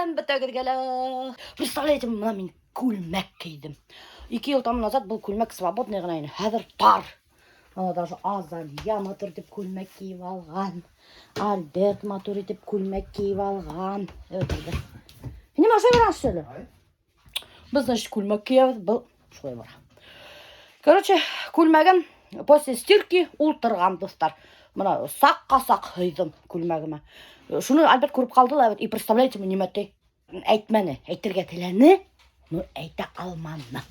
Сәләм бөтәгеҙгә лә. Представляете, бына мин күлмәк кейҙем. 2 йыл тому назад был күлмәк свободный ғына ине. Хәҙер тар. Ана даже Азалия матур итеп күлмәк кейеп алған. Альберт матур итеп күлмәк кейеп алған. Evet, Альберт. Нимә ашай барасың, что ли? Беҙ, значит, күлмәк кейәбеҙ, был шулай бара. Короче, күлмәгем после стирки ултырған, дуҫтар. Бына саҡҡа-саҡ һыйҙым күлмәгемә. Шуны Альберт күреп ҡалды ла, и представляете, нимә ти? Әйтмәне, әйтергә теләне, но әйтә алманы.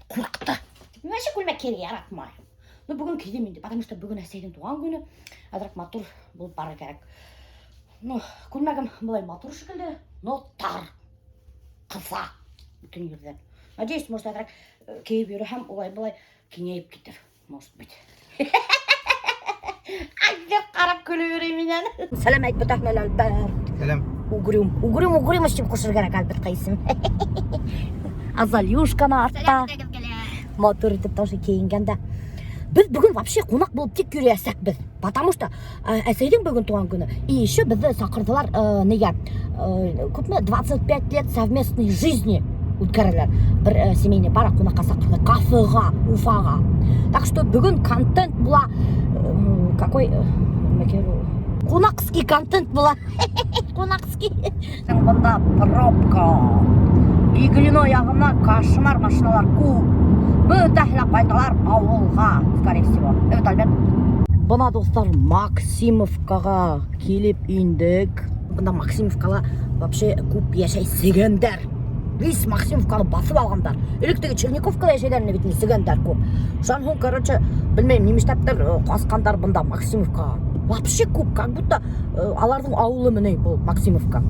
Ҡурҡты. Мин вообще күлмәк кейергә яратмайым. Ну, бөгөн кейҙем инде, потому что бөгөн әсәйҙең тыуған көнө, әҙерәк матур булып барыр кәрәк. Ну, күлмәгем былай матур шикелле, но тар. Ҡыҫа бөтөн ерҙән. Надеюсь, может, әҙерәк кейеп йөрөһәм, улай былай киңәйеп китер, может быть. Альберт ҡарап көлөп йөрөй минән. Сәләм әйт бөтәһенә лә, Альберт. Сәләм. Угрюм. Угрюм, Угрюм тип ҡушыр кәрәк Альбертҡа исем. Азалюшканы артта. Матур итеп тоже кейенгән дә. Беҙ бөгөн вообще ҡунаҡ булып тик йөрөйәсәкбеҙ. Потому что әсәйҙең бөгөн тыуған көнө. И еще беҙҙе саҡырҙылар нигә? Күпме? 25 лет совместной жизни үткәрәләр. Бер семейный пара ҡунаҡҡа саҡырҙы. Кафеға, Уфаға. Так что бөгөн контент була. Какой? Нимә кәрәк ул? Ҡунаҡский контент була. Ҡунаҡский. Бында пробка. Иглино яғына кошмар, машиналар күп. Бөтәһе лә ҡайталар ауылға, скорее всего. Evet, Альберт. Бына, дуҫтар, Максимовкаға килеп индек. Бында Максимовкала вообще күп йәшәй сегәндәр. Весь Максимовканы баҫып алғандар. Элек теге Черниковкала йәшәйҙәр ине бит инде сегәндәр күп. Шунан һуң, короче, белмәйем, нимәштәптер ҡасҡандар бында Максимовкаға. Вообще күп, как будто аларҙың ауылы менән был Максимовка.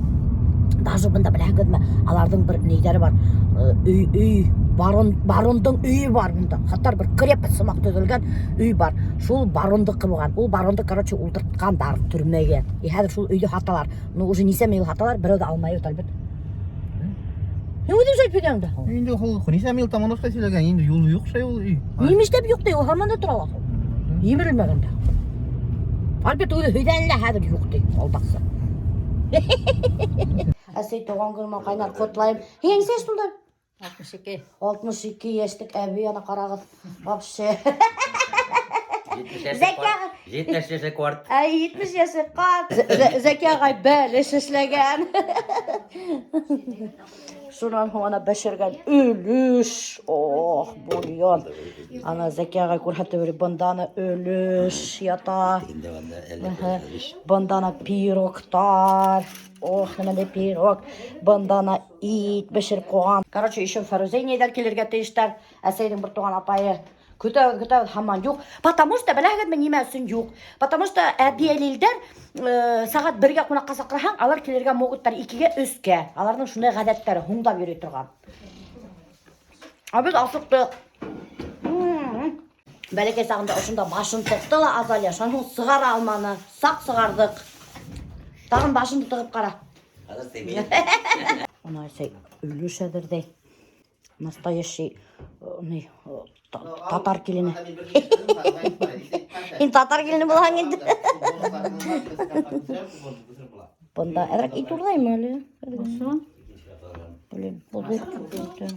Даже бында беләһегеҙме, аларҙың бер ниҙәре бар. Өй, барон, барондың өйө бар бында. Хатта бер крепость һымаҡ төҙөлгән өй бар. Шул барондыҡы булған. Ул баронды, короче, ултыртҡандар төрмәгә. И хәҙер шул өйҙө һаталар. Ну, уже нисәмә йыл һаталар, берәү ҙә алмай бит, Альберт. Һин үҙең шулай әйтәң дә. Инде ул нисәмә йыл таманлашҡа һөйләгән, инде юлы юҡ шул ул өй. Нимәштәп юҡ ти, ул һаман да тора ла. Емерелмәгән дә. Альберт үҙе һөйләне лә хәҙер юҡ ти, алдаҡсы. Әсәй, тыуған көнөң ҡайнар ҡотлайым. Һиңә нисә йәш тулды? 62. 62 йәшлек әбей, ана ҡарағыҙ. Вообще. 70 Зәки 70 йәшлек ҡарт. Әй, 70 йәшлек ҡарт. Зәки ағай бәлеш эшләгән. Шунан һуң ана бешергән өлөш. Ох, бульон. Ана Зәки ағай күрһәтеп йөрөй, бында ана өлөш ята. Инде анда әллә Әһә. Бында ана пирогтар. Ох, нимәндәй пирог. Бында ана ит бешереп ҡуйған. Короче, еще Фәрүзә инәйҙәр килергә тейештәр. Әсәйҙең бер туған апайы. Көтәбеҙ, көтәбеҙ, һаман юҡ. Потому что, беләһегеҙме, нимә өсөн юҡ? Потому что әбйәлилдәр сәғәт 1-гә ҡунаҡҡа саҡырһаң, алар килергә могуттар 2-гә, 3-кә. Аларҙың шундай ғәҙәттәре, һуңдап йөрөй торған. А беҙ асыҡтыҡ. Бәләкәй сағында ошонда башын тыҡты ла Азалия, шунан һуң сығара алманы. Саҡ сығарҙыҡ. Тағын башыңды тығып ҡара. Хәҙер теймәй. Ана әсәй өлөш әҙерләй. Настоящий ни, татар килене. Һин татар килене булһаң инде. Бында әҙерәк ит урлаймы әле? Блин, был ҙур.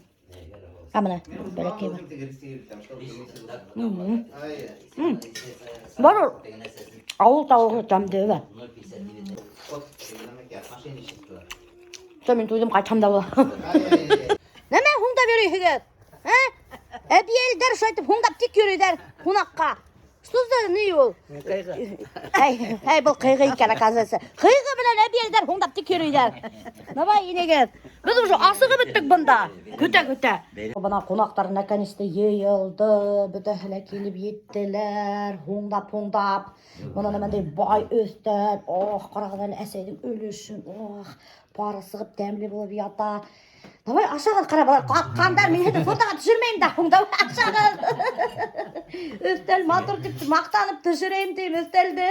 А бына бәләкәй бар. Бар ул ауыл тауығы тәмле бе. Всё, мин туйҙым, ҡайтһам да була. Нимә һуңдап йөрөйһөгөҙ? Ә? Әбйәлилдәр шулайтып һуңдап тик йөрөйҙәр ҡунаҡҡа. Что за ни ул? Әй, әй, был ҡыйғы икән, оказывается. Ҡыйғы менән әбйәлилдәр һуңдап тик йөрөйҙәр. Давай, инегеҙ. Беҙ уже асығып бөттөк бында. Көтә, көтә. Бына ҡунаҡтар наконец-то йыйылды, бөтәһе лә килеп еттеләр, һуңдап, һуңдап. Бына нимәндәй бай өҫтәл. Ох, ҡарағыҙ әле әсәйҙең өлөшөн. Ох, пары сығып тәмле булып ята. Давай ашағыҙ, ҡара, былар ҡатҡандар, мин һеҙҙе фотоға төшөрмәйем дә, давай ашағыҙ. Өҫтәл матур тип маҡтанып төшөрәйем тием өҫтәлде.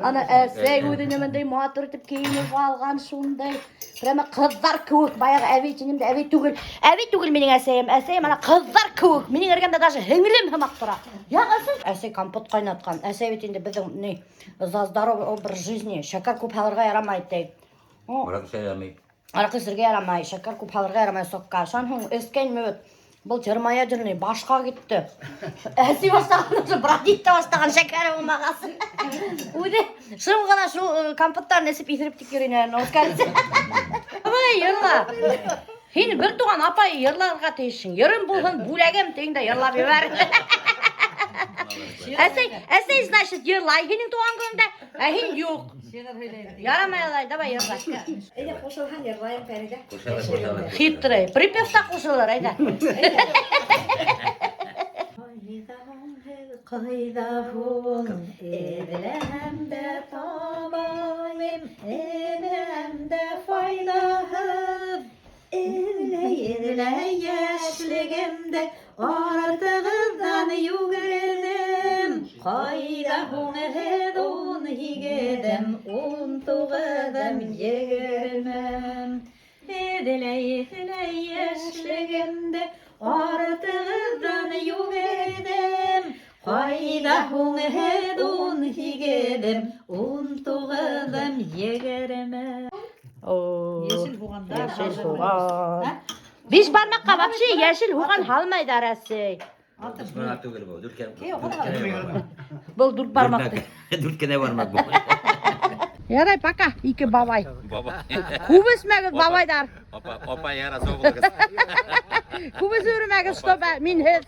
Ана әсәй үҙе нимәндәй матур итеп кейенеп алған шундай. Прямо ҡыҙҙар кеүек, баяғы әбей тинем дә, әбей түгел. Әбей түгел минең әсәйем, әсәйем ана ҡыҙҙар кеүек. Минең эргәмдә даже һеңлем һымаҡ тора. Яғысын. Әсәй компот ҡайнатҡан. Әсәй бит инде беҙҙең ни, за здоровый образ жизни, шәкәр күп һалырға ярамай ти. Морат сөйләмәй. Араҡы эсергә ярамай, шәкәр күп һалырға ярамай сокка. Шунан һуң эскәйнем бит. Был термоядерный башҡа китте. Әсе башлаған, уже бродить итә башлаған шәкәре булмағас. Үҙе шым ғына шул компоттарын эсеп иҫереп тик йөрөй ине, Давай, йырла. Һин бер туған апай йырларға тейешһең. Йырым булһын, бүләгем тиң дә йырлап ебәр. Әсәй, әсәй, значит, йырлай һинең тыуған көнөңдә, ә һин юҡ. Ярамай алай, давай йырла. Әйҙә ҡушылһаң йырлайым, Фәриҙә. Ҡушылыр, ҡушылыр. Хитрый. Припевта ҡушылыр, әйҙә. Ҡайҙа һуң эҙләһәм дә табалмайым, эҙләһәм дә файҙаһыҙ. Эҙләй, эҙләй йәшлегемде, артығыҙҙан йүгерҙем. Ҡайҙа һуң һеҙ 18-ем, 19-ым, 20-ем? Эҙләй, эҙләй йәшлегемде, артығыҙҙан йүгерҙем. Ҡайҙа һуң һеҙ 18-ем, 19-ым, 20-ем? Йәшел һуғанда. Йәшел һуған. Биш бармаҡҡа вообще йәшел һуған һалмайҙар, әсәй. Биш бармаҡ түгел был. Дүрт кенә бармаҡ. Был дүрт бармаҡ. Дүрт кенә бармаҡ был. Ярай, пока, ике бабай. Бабай. Күп эсмәгеҙ, бабайҙар. Апа, апа яра һау булығыҙ. Күп эсермәгеҙ, чтобы мин һеҙ.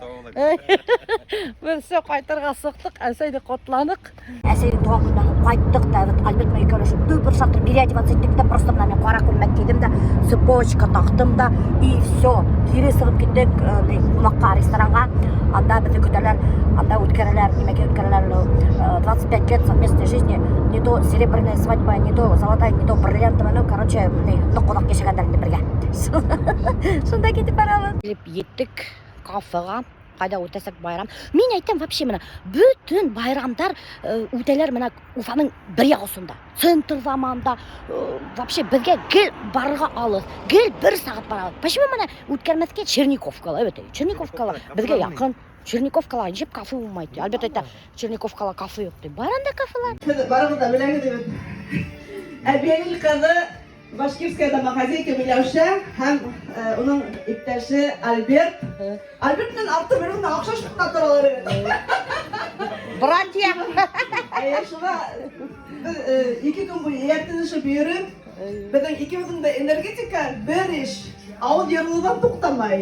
Беҙ все ҡайтырға сыҡтыҡ, әсәйҙе ҡотланыҡ. Әсәйҙең тыуған көнөнән һуң ҡайттыҡ та, вот Альберт менән икәүләшеп бер шатыр переодеваться иттек тә, просто бына мин ҡара күлмәк кейҙем дә, цепочка таҡтым да, и все, кире сығып киттек, ҡунаҡҡа, ресторанға. Анда беҙҙе көтәләр, анда үткәрәләр, нимәгә үткәрәләр, 25 лет совместной жизни, не то серебряная свадьба, не то золотая, не то бриллиантовая, ну, короче, ныҡ оҙаҡ йәшәгәндәр инде бергә. Шунда китеп барабыҙ. Килеп еттек кафеға. Ҡайҙа үтәсәк байрам. Мин әйтәм, вообще бына бөтөн байрамдар үтәләр бына Уфаның бер яҡ осонда. Центр заманда, вообще беҙгә гел барырға алыҫ, гел бер сәғәт барабыҙ. Почему бына үткәрмәҫкә Черниковкала, әбәт, Черниковкала беҙгә яҡын. Черниковкала нисек кафе булмай ти. Альберт әйтә, Черниковкала кафе юҡ ти. Бар анда кафелар. Һеҙ барығыҙ ҙа беләгеҙ бит. Әбйәлил ҡыҙы башкирская домохозяйка Миләүшә һәм уның иптәше Альберт. Альберт менән Артур бер-береһенә оҡшаш ҡына торалар бит. Братья. Әйе, шуға беҙ 2 көн буйы эйәртенешеп йөрөп, беҙҙең икебеҙҙең дә энергетика бер иш, ауыҙ йырылыуҙан туҡтамай.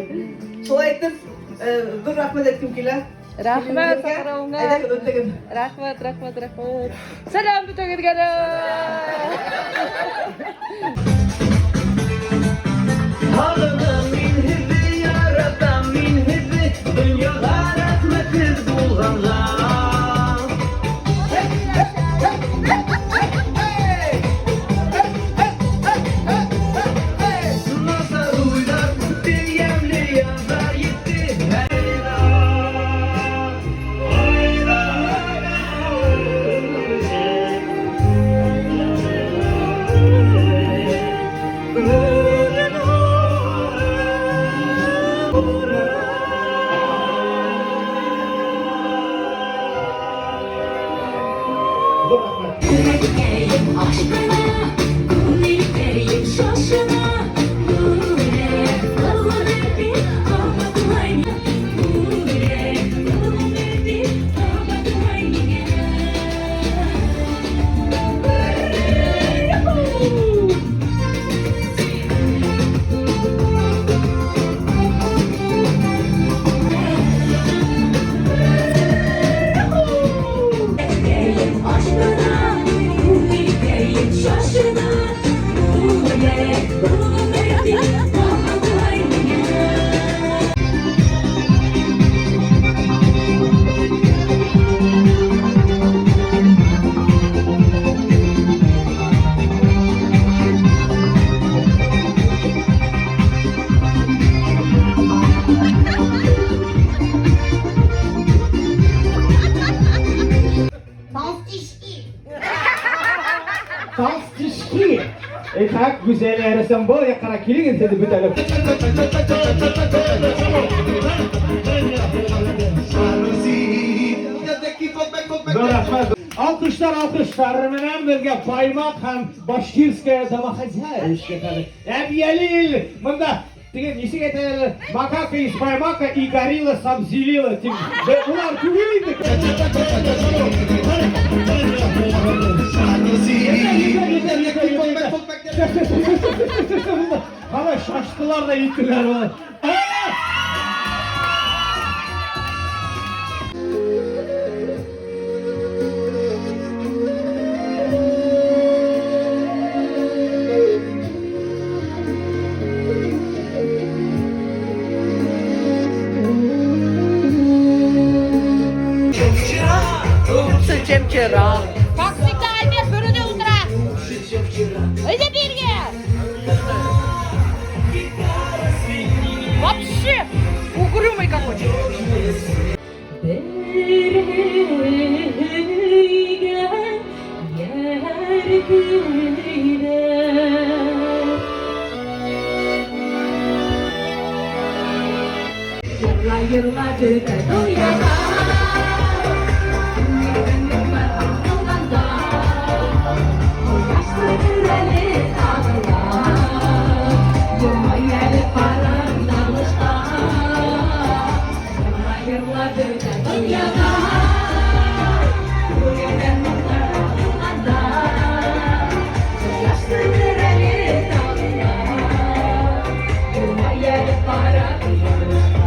Шулай итеп, ҙур рәхмәт әйткем килә. Рәхмәт Килеүегеҙгә. саҡырыуыңа. Әйҙәгеҙ, үтегеҙ. Рәхмәт, рәхмәт, рәхмәт. Сәләм бөтәгеҙгә лә. Һағынам мин һеҙҙе, яратам мин һеҙҙе, донъяға рәхмәтһеҙ булғанға. Насар уйҙар үтте, йәмле яҙҙар етте. Айҙа, айҙа, Aşkına, күңелкәйем шашына, Бүләк ҡылып ҡабатлай, Бүләк ҡылып ҡабатлай миңә. Aşkına, күңелкәйем шашына, Бүләк ҡылып ҡабатлай миңә. Толстячки! Итак, Гүзәлия Рәсәмбол, яҡҡа килегеҙ һеҙҙе бөтәлеп. Ҙур рәхмәт. Алҡыштар, алҡыштар менән беҙгә Баймаҡ һәм Башкирская домохозяюшка. Әбйәлил, бында теге нисек әйтәләр, макака из Баймака и горилла с Абзелила. Тип, улар түгел инде. Етәр, етәр, етәр, етәр. Ҡалай шаштылар ҙа иттеләр улар. Как всегда, Альберт Бөрөлә ултыра. Әйҙә биргә. Вообще угрюмый какой. Бер һөйгән йәр көйләр. Йырла, йырла бөтә донъяға. Күңелдән ағылғанда, Ҡояшлы әле таңлар, Йылмай әле ҡараңғылышта. Йырла, йырла бөтә донъяға. Күңелдән моңнар ағылғанда, Ҡояшлы әле таңлар, Йылмай әле ҡараңғылышта.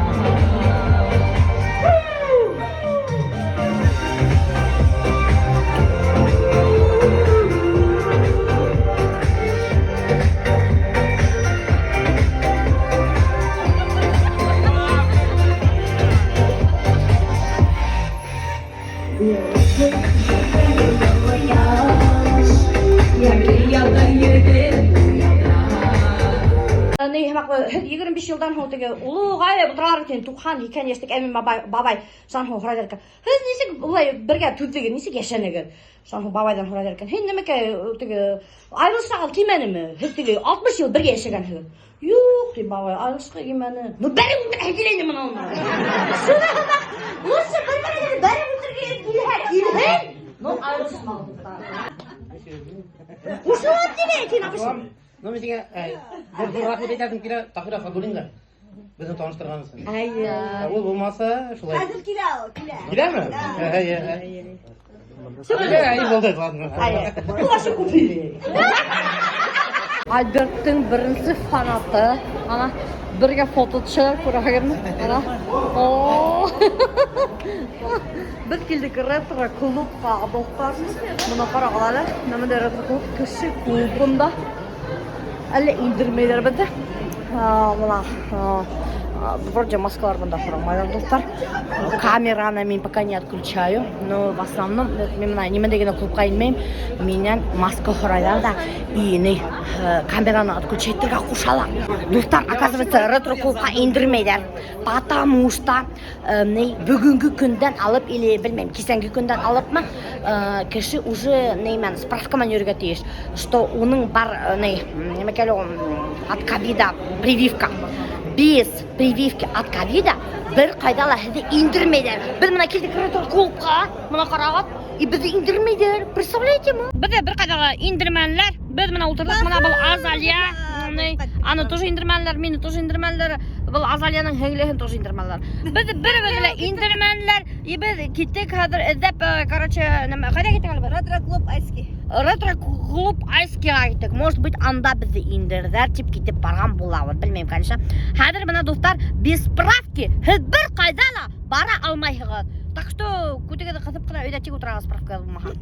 Йәмле ялдар йөрөтөп Ни һымаҡ, һеҙ 25 йылдан һуң теге олоғайып ултыралар икән, 90 йәшлек әмин бабай, бабай шунан һуң һорайҙар икән. Һеҙ нисек улай бергә түҙҙегеҙ, нисек йәшәнегеҙ? Шунан һуң бабайҙан һорайҙар икән. Һин нәмәкәй теге айырылышырға килмәнеме? Һеҙ теге 60 йыл бергә йәшәгәнһегеҙ. Юҡ, ти бабай, айырылышҡа килмәне. Ну, бәреп үлтерә килә бына уны. Шуны һымаҡ, лучше бер-берегеҙҙе бәреп үлтерергә килһә, килһен. Но айырылышмағыҙ. Ҡушылып тимә, һин абыш. Ну, мин һиңә ҙур ҙур рәхмәт әйтәһем килә Таһира Фадуллинға. Беҙҙе таныштырған өсөн. Әйе. Ул булмаса шулай. Хәҙер килә ул, килә. Киләме? Әйе, әйе. Әйе, булды, ладно. Әйе. Ну, вообще купили. Альберттың беренсе фанаты. Ана бергә фото төшәләр, күрәһегеҙме? Ана. О! Беҙ килдек ретро клубҡа, дуҫтар. Бына ҡарағыҙ әле. Нимәлә ретро клуб? Кеше күп бында. Әллә индермәйҙәр беҙҙе. Бына вроде маскалар бында һорамайҙар, дуҫтар. Камераны мин пока не отключаю, но в основном мин бына нимә генә клубҡа инмәйем, минән маска һорайҙар ҙа и ни камераны отключать итергә ҡушалар. Дуҫтар, оказывается, ретро клубҡа индермәйҙәр, потому что ни бөгөнгө көндән алып или белмәйем, кисәнге көндән алыпмы, кеше уже ни менән справка менән йөрөргә тейеш, что уның бар ни нимәкәй ул, от ковида прививка. Без прививки от ковида бер ҡайҙа ла һеҙҙе индермәйҙәр. Беҙ бына килдек ретро клубҡа, бына ҡарағыҙ, и беҙҙе индермәйҙәр. Представляете мы? Беҙҙе бер ҡайҙа ла индермәнеләр. Беҙ бына ултырҙыҡ, бына был Азалия, ни, аны тоже индермәнеләр, мине тоже индермәнеләр, был Азалияның һеңлеһен тоже индермәнеләр. Беҙҙе беребеҙҙе лә индермәнеләр. И беҙ киттек хәҙер эҙләп, короче, нәмә, ҡайҙа киттек әле беҙ? Ретро клуб Айски. Ретро клуб Айскиға киттек. Может быть, анда беҙҙе индерҙәр тип китеп барған булабыҙ. Белмәйем, конечно. Хәҙер бына, дуҫтар, без справки һеҙ бер ҡайҙа ла бара алмайһығыҙ. Так что күтегеҙҙе ҡыҫып ҡына өйҙә тик ултырағыҙ справка булмаһа.